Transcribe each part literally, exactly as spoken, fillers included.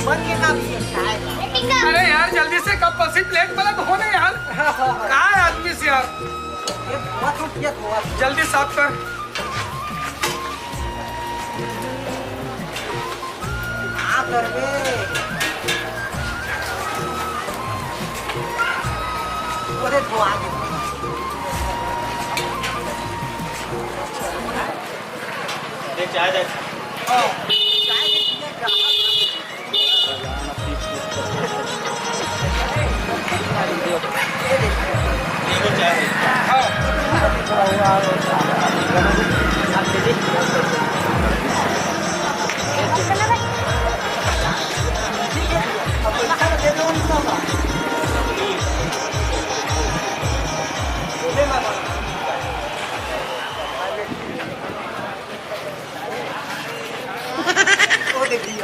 बन के का भी है, चाय। अरे यार, जल्दी से कप पसी प्लेट वाला धो ना यार। का आदमी से यार। ये बहुत हो गया, बहुत। जल्दी साफ कर। हाँ, कर दे। अरे, धो आगे। ये चाय दे। हाँ, चाय दे।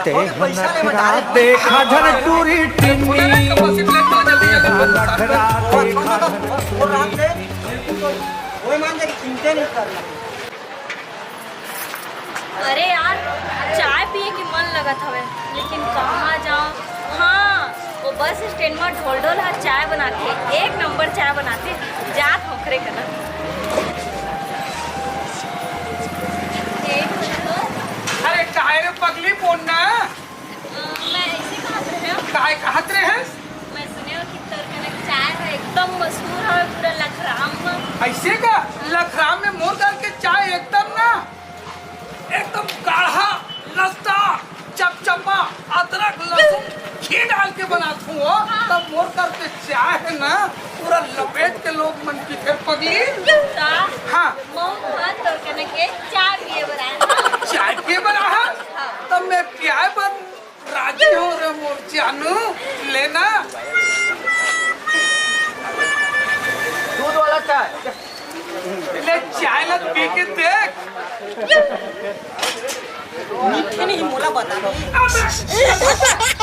तेहन नखरा देखा झन टूरी टिन्नी, तेहन नखरा देखा झन टूरी। अरे यार, चाय पिए के मन लगत हवे, लेकिन कहाँ जाऊँ? हाँ, वो बस स्टैंड में ढोल ढोल हा चाय बनाथे, एक नंबर चाय बनाथे, जात हों ओकरे करा। एक मिनट। अरे काहे रे पगली, बोल ना। अ, मैं ऐसे कहत रहे हूँ। काहे कहत रहे हस? मैं सुने हूँ कि तोर कने चाय है एकदम मशहूर है पूरा लखराम में। ऐसे का? लखराम में मोर घर के चाय एकदम ना, एकदम गाढ़ा, लस्ता, चपचपा, अदरक, लहसुन, घी डाल के बनात हूँ, हो। हाँ। तब मोर घर के चाय है ना, पूरा लपेट के लोग मन पीथे पगली। का? हाँ। मऊ हा तोर कने के चाय पिए बर आए हन। चाय पिए बर आए हन? हाँ। तब मैं पियाए बर राजी हूँ रे मोर जानू, लेना। दूध वाला चाय। ले चाय ला पी के देख। मीठे नहीं, मोला बता दो। अबे,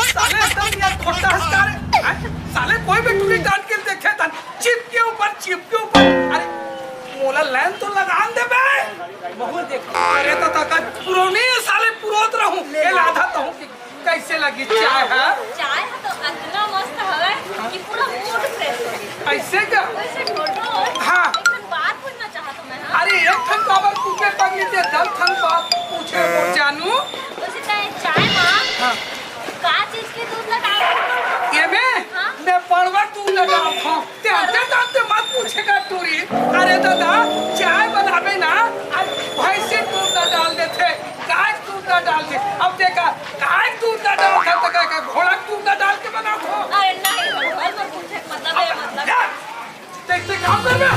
साले एकदम यार खोटा हंसता रे। हैं? साले कोई भी टूरी काट के देखे तन, चिप के ऊपर, चिप के ऊपर। अरे, मोला लाइन तो लगान दे बे। बहुत देख। अरे तो तका पुरौनी है साले, पुरोत रहूं। ले ये ला। लाधा तो हूं कि कैसे लगी चाय, हाँ? चाय हा तो अतना मस्त हवे कि पूरा मूड फ्रेश हो गया। ऐसे का? वैसे ढोढो, हाँ। एक ठन बात पूछना चाहत हूँ मैं, हाँ? अरे एक ठन काबर पूछे पगली ते दस ठन बात पूछे मोर जानू। वैसे तैं चाय मा हाँ। का चीज के दूध लगा? ये में? हाँ। मैं पड़वा दूध लगा था। ते अंते तंते मत पूछेगा टूरी। अरे दादा, चाय बनाबे ना, आज भैंसी दूध ना डाल देथे, गाय दूध ना डाल दे। अब देखा, गाय दूध ना डाल था तो का, का घोड़ा दूध ना डाल के बना दो। अरे नहीं, हम घर में पूछे के मतलब है, मतलब। यार, देखते काम कर रहा।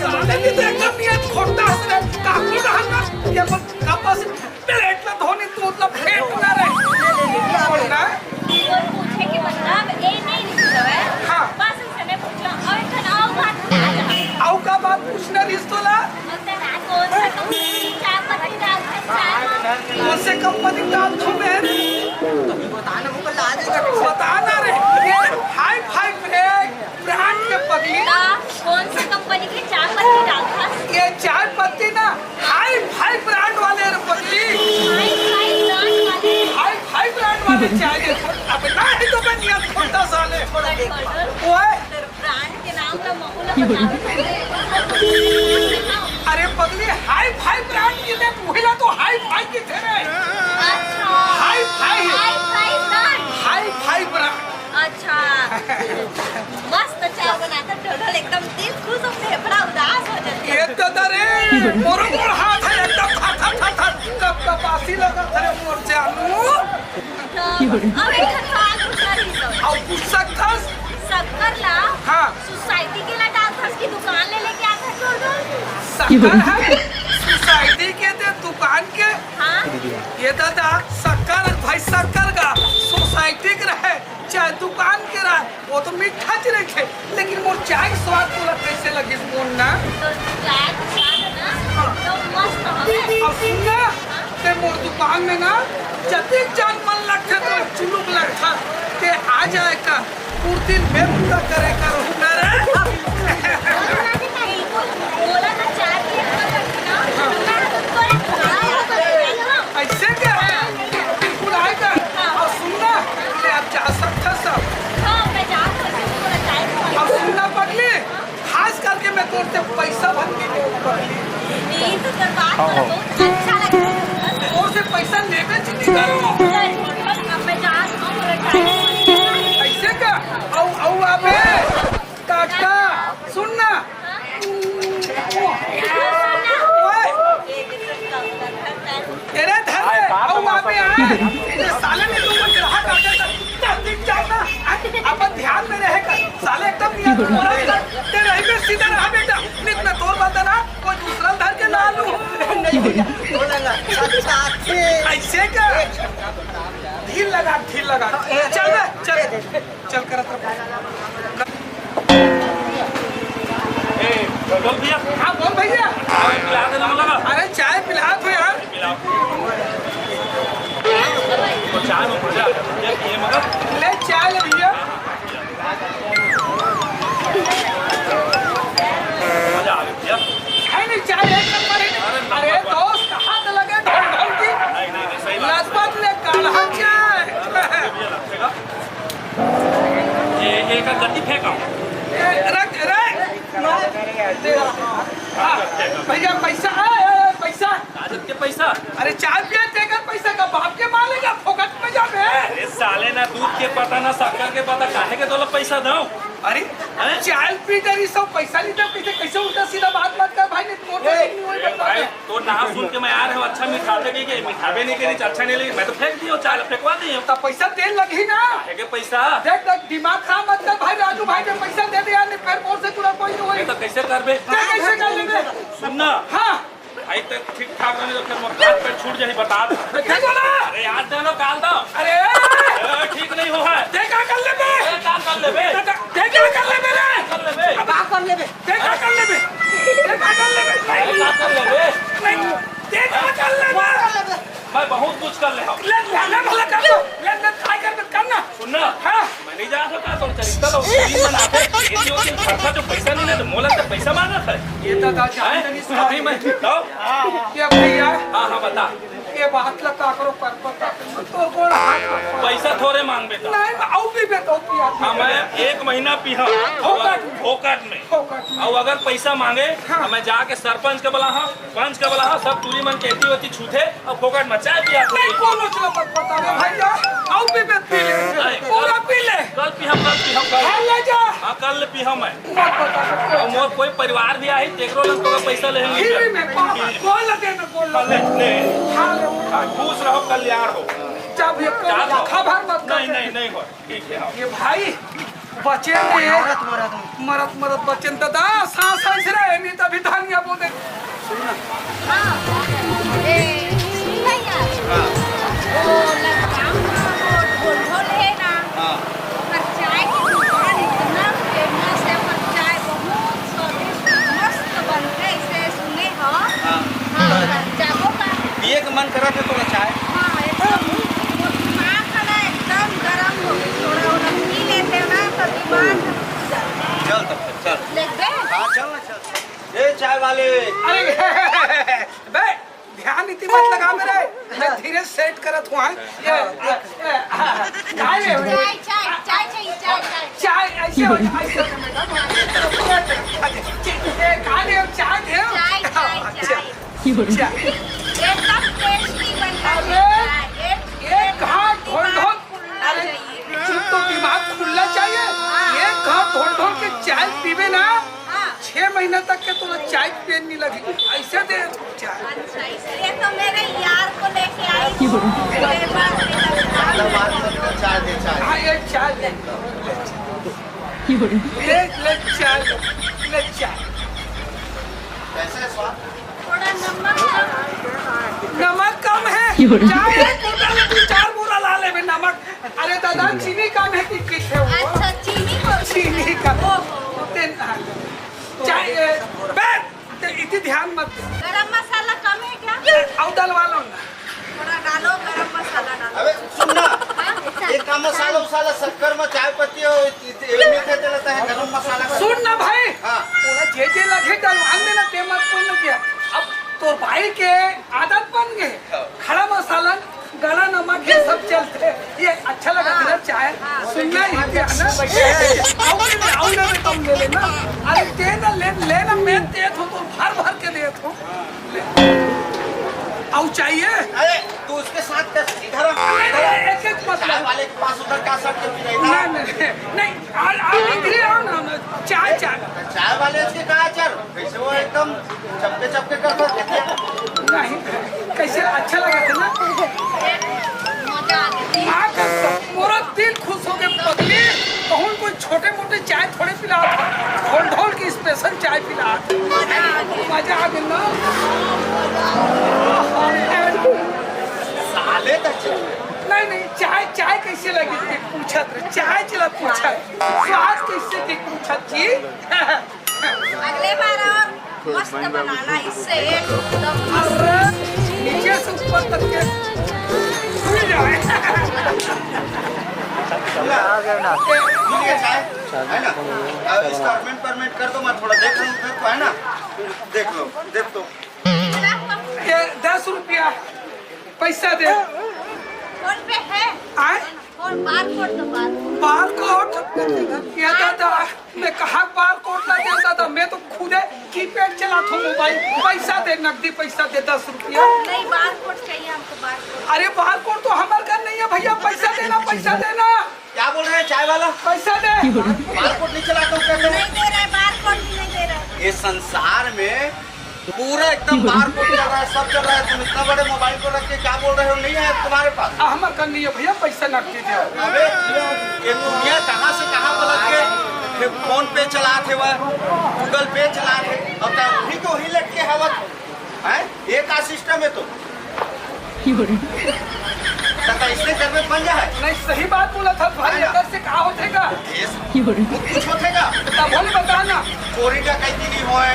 साले भी तो एकदम नियत खोटा से काकी रहना। ये बस कब बस प्लेट ला धोनी, दूध ला फेंकना रे। बोलना। कोई पूछे के मतलब ए नहीं रिश्ता है। हाँ। बस उसने पूछा, और इतना और बात पूछा। आऊ का बात पूछना रिश्तो ला? और तेरा कौन सा कंपनी की चाय पत्ती डालता है चाय में? कौन से कंपनी डालता हूँ मैं? तो भी बताना, हमको ला देगा। बताना रे। ये हाई फाई ब्रेक। ब्रांड के पगली। त कौन सा कंपनी के चाय पत्ती डालथस? ये चाय पत्ती ना हाई फाई ब्रांड वाले रे पगली। हाई फाई ब्रांड वाले। हाई फाई ब्रांड वाले चाय दे। अब ना ही तो बन गया छोटा साले। बड़ बड़। ओए। तेरे ब्रांड के नाम ला महू ला बतावे पहले। अरे पगली, हाई फाई ब्रांड की दे, महिला तो हाई फाई की थे रे। अच्छा। Hi fi. Hi fi brand. Hi fi brand. अच्छा। मस्त चाय बनाता ढोढोल, एकदम दिल खुश हो, फेफड़ा उदास हो जाते। ये दादा रे, मोरो मोर हाथ है एकदम था, था, था, था, कब कपासी लगा था रे मोर जानू। तो अब एक ठन सवाल पूछना रही तो। अब पूछ सकथस। शक्कर ला हाँ। सोसाइटी के ला डालथस कि दुकान ले लेके आथस ढोढोल? शक्कर है, सोसाइटी के ते दुकान के। हाँ। ये दादा, शक्कर भाई, शक्कर का सोसाइटी के रहे, चाहे दुकान के रहे, वो तो मीठा च रहिथे, लेकिन मोर चाय के स्वाद तोला कैसे लगिस बोल ना? तो चाय के स्वाद ना हाँ। एकदम मस्त हवे। अब सुन ना, हाँ। ते मोर दुकान में ना जतिक जान मन लगथे तो चुलुक लगथा, ते आ जाए का, कुर्ती में मुद्दा करे का रहू ना रे। बिल्कुल, बोला ना चाय के ना, हाँ। मैं तुमको एक खाना बना के देता हूँ। ऐसे क्या? हाँ। बिल्कुल अच्छा लगे। तोर से पैसा लेबे च नहीं करो। अब मैं जहाँ से हूँ, बोले, टाइम नहीं है। ऐसे का? अउ, अउ आबे, काका, सुन ना। ओए, अरे धर ले, अउ आबे, हाँ। ये साले ने तुमको ग्राहक आके तो, तो दिख जाओ ना। अपन ध्यान में रहे कर। साले एकदम नियत मोरा कर। तेरे रही पे सीधा रहा बेटा। नित में तोर बंदा ना, कोई दूसरा धर के ना लू। नहीं भैया, बोला ना, अच्छा, अच्छे। ऐसे का? ढील लगा, ढील लगा। चल बे, चल। चल करत रह। ए, बोल भैया। हाँ, बोल भैया। चाय पिला देना लगा। अरे, चाय पिला दो यार। पिलाओ। तो चाय में मजा आ जाता है। ये पिए मगर। ले, चाय ले भैया। मजा आ गया भैया। है नहीं, चाय एक नंबर है। अरे, अरे दोस्त, हाथ लगे ढोल ढोल की। नहीं, नहीं, नहीं, सही बात। लजपत ले काढ़ा चाय। ये, ये का गति फेंका। ए, रख, रख। हाँ, भैया, पैसा, ए, ए, पैसा। काजत के पैसा? अरे, चाय पिए, तेकर पैसा का बाप के मालेगा, फोकट में जाबे। अरे साले, ना दूध के पता, ना शक्कर के पता, काहे के तोला पैसा दऊं? अरे, हैं? चाय पी डरी सब पैसा नहीं दे, कैसे, कैसे उल्टा सीधा बात मत कर भाई, नहीं तो मोर ए, नहीं होई ए, बता भाई, दे। तो ना सुन के मैं आ रहा हूँ, अच्छा मिठाते के, के मिठाबे नहीं करी, अच्छा नहीं लगी, मैं तो फेंक दियो, चाय फेंकवा दियो। तो पैसा दे लगी ना। काहे के पैसा? देख, देख, दिमाग खराब मत कर भाई, राजू भाई के पैसा दे दे यार, नहीं फिर मोर से जुड़ा कोई नहीं ये होई। तो कैसे करबे? क्या कैसे कर लेबे? सुन ना। हाँ। भाई, तो ठीक ठाक रहे तो फिर मोर हाथ पैर छूट जाही, बता दे। क्या बोला? अरे, आज दे लो, काल दो। अरे! ए, ठीक नहीं हो है। ते का कर लेबे? ए, का कर लेबे? ते का, ते का कर लेबे रे? कर लेबे। अब का कर लेबे? ते का कर लेबे? ते का कर लेबे? अरे, का कर लेबे? नहीं, ते का कर लेबे? मैं बहुत कुछ कर ले हूँ। ले, ले, ले, भला कर दो। ले, ले, काय कर दो, कर ना। सुन ना। हाँ। मैं नहीं जा सकता, तो चरित्र तो तीन महीना आते, ये जो दिन खर्चा जो पैसा नहीं ना, तो मोला तो पैसा मांगा था। ये तो दा जान हैं? नहीं अभी मैं, तो? ये भैया। हाँ, हाँ, बता। ये बात ला काकरो पर पता, तो कौन हाथ में पैसा थोड़े मांग बेटा। नहीं, मैं आऊ भी बेटा, आऊ भी यार। हाँ, मैं एक महीना पीहा। फोकट में। फोकट में। फोकट में। और अगर पैसा मांगे, हाँ। तो मैं जाके सरपंच के बुला, हाँ, पंच के बुला, हाँ, सब टूरी मन के एती ओती छूथे और फोकट में चाय पिया नहीं, कौन उछला मत पता रे भैया, आऊ भी बेटा पी ले। नहीं, पूरा पी ले। कल पी हम, कल पी हम, कल। हाँ, ले जा। हाँ, कल पी हम है। मत बता। और मोर कोई परिवार भी आही, तेकरो लंग तोका पैसा ले लेंगे। फ्री में, बाबा, गोल लगे ना, गोल ले, लगे। ले। खा ले। हाँ, खुश रहो, कल्याण हो। जब ये जा तो। खबर मत कर। नहीं, नहीं, नहीं हो। ठीक है, हाँ। ये भाई, बचेन रे। मरत, मरत। मरत, मरत बचेन दादा, सांस, सांस रे, नहीं तभी धनिया बोले। हाँ। ए, सुन ना यार। हाँ। वो लखनऊ में वो ढोल ढोल है ना। हाँ। ओकर चाय के दुकान इतना फेमस है, ओकर चाय बहुत स्वादिष्ट, मस्त बनथे, ऐसे सुने हो। हाँ। हाँ, जाबो का? पिए के मन करत हे तोला चाय? हाँ, एकदम। वो दिमाग है ना, एकदम गरम हो गई। थोड़ा ओला पी लेते ना, तो दिमाग खुल जाता। चल तब, चल। लेबे? हाँ, चल ना, चल। ए, चाय वाले। अरे, बे, ध्यान इतनी मत लगा मेरे, मैं धीरे सेट करत हुआ है। ये, ये, ये, हाँ, हाँ, चाय ले, चाय, चाय, चाय चाहिए, चाय, चाय। चाय, ऐसे हो, ऐसे हो, मैडम। ये, कहाँ दे, चाय दे। चाय, चाय, अच्छा, चाय। अच्छा। एकदम टेस्टी बनता है अरे, चाय। एक, एक हाथ एक ढोल ढोल। दिमाग खुलना अरे, चाहिए। चुप तो दिमाग खुलना चाहिए। हाँ। एक हाथ ढोल ढोल के चाय पीबे ना, हाँ। छह महीना तक के तोला चाय पिए नहीं लगी, ऐसे दे चाय। अच्छा, इसलिए तो मेरे यार को लेके आई हूँ। मेरे पास मेरा चाय दे, चाय। हाँ, ये चाय दे। ले, ले चाय, ले चाय। कैसे है स्वाद? थोड़ा नमक कम। नमक कम है? चाय एक बोतल में तू चार बोरा ला लेबे नमक। अरे दादा, चीनी कम है कि किस है वो? अच्छा, चीनी को चीनी का। ओहो। तेन-, हाँ। चाय, ए, बे, ते इतनी ध्यान मत दे। गरम मसाला कम है क्या? ए, अउ डलवा लो ना। थोड़ा डालो, गरम मसाला डालो। अबे, सुन ना। हाँ? एक का मसाला उसाला शक्कर में चाय पत्ती हो, इत-, इत-, एक मीठे तेल आता है, गरम मसाला का। सुन ना भाई। हाँ। ओला जे जे लगे डलवा देना, ते मत बोल ना क्या। अब तोर भाई के आदत बन गए। हाँ। खड़ा मसाला, गला नमक, ये सब चलते। ये अच्छा लगा हाँ, तेरा चाय। हाँ। सुनना ही क्या ना? आओ ले, आओ ले, कम ले लेना। अरे दे ना, ले, ले ना, मैं दे तो, तो भर भर के दे। अउ चाहिए? अरे, तू उसके साथ कर, इधर आ, नहीं, इधर आ। नहीं, एक, एक मत चाय ला। वाले के पास उधर का सट के पी रही ना? नहीं, नहीं, नहीं, आ, आ, इधर आओ ना, ना, चाय, चाय। चाय वाले इसके कहाँ चल? कैसे वो एकदम चपके चपके करता है, देखिए। नहीं, कैसे अच्छा लगा था ना? आकर सब पूरा दिल खुश हो गए, पगली। कहूँ कोई छोटे मोटे चाय थोड़े पिला, ढोल ढोल की स्पेशल चाय पिला। मजा आ गया ना? साले तक। नहीं, नहीं, चाय, चाय कैसे लगी? पूछत रहे, चाय चला पूछत, स्वाद कैसे थी पूछत जी। अगले बार और मस्त बनाना, इससे एकदम मस्त। नीचे से ऊपर तक के खुल जाए। ये, ये चाय, है ना? अब इसका अमेंड परमेंट कर दो, मैं थोड़ा देख लूँ उधर को, है ना? देख लो, देख दो। ये दस रुपया पैसा दे। फोन पे है। आए? और बारकोड तो बारकोड। बारकोड? ये दादा, मैं कहाँ बारकोड ला दे दादा, मैं तो खुदे कीपैड चलात हूँ मोबाइल। पैसा दे, नकदी पैसा दे, दस रुपया। नहीं, बारकोड चाहिए हमको, बारकोड। अरे बारकोड तो हमारे घर नहीं है भैया, पैसा देना, पैसा देना। क्या बोल रहे हैं चाय वाला? पैसा दे। बारकोड नहीं चलाता हूँ क्या तुम? नहीं दे रहे, बारकोड भी नहीं दे रहे। ये संसार में पूरा एकदम बारकोड चल रहा है, सब चल रहा है। तुम इतना बड़े मोबाइल को रख के क्या बोल रहे हो? नहीं है तुम्हारे पास। आ, हमारे घर नहीं है भैया, पैसा नकदी दे। अबे, ये दुनिया कहाँ से कहाँ पलट के, फिर फोन पे चलात हे, गूगल पे चलात हे, और क्या वही के वही लटके हवत, हैं? ये का सिस्टम है तो? तब इसने घर में बन जा है। नहीं, सही बात बोला था भाई, है ना? एकर से का होथे का? ये कुछ होथे का? तब बोले बता ना। चोरी डकैती नहीं होए,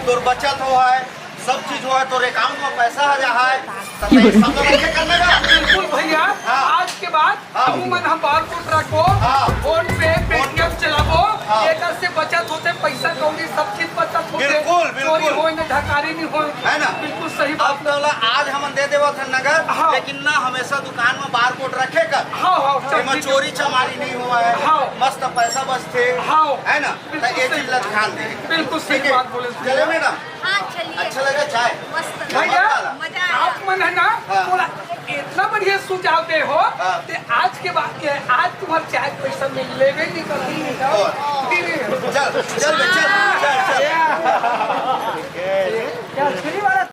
तोर बचत हो है, सब चीज हो है, तोर अकाउंट में पैसा आ जा है, तब ये सब तो रखे करने का। बिल्कुल भैया, हाँ। आज के बाद हाँ। तुमन हम बारकोड रखो, हाँ। फोन पे, पेटीएम चलाबो, हाँ। एकर से बचत होथे, पैसा कौड़ी सब चीज बचत होथे। बिल्कुल, बिल्कुल। चोरी होए ना, डकारी नहीं होए। है ना? बिल्कुल सही बात। अब तो ला, आज हमन दे देवत हन नगद, हाँ। लेकिन ना, हमेशा दुकान में बारकोड रखे कर। हाँ, हाँ, एमा चल, ठीक है। चोरी चमारी नहीं हुआ है, हाँ। मस्त पैसा बचथे, हाँ। है ना? बिल्कुल तो ये सही। चीज ला ध्यान दे। बिल्कुल सही ठीक है? बात बोले। चले मैडम? हाँ, चलिए। अच्छा लगा चाय? मस्त लगा। भैया, मजा आया। आप मन है ना, हाँ। थोड़ा इतना बढ़िया सुझाव दे हो, हाँ। ते आज के बाद के, आज तुम्हारे चाय पैसा में लेवे नहीं करती है। और? फिर चल, चल बे, चल, चल, चल।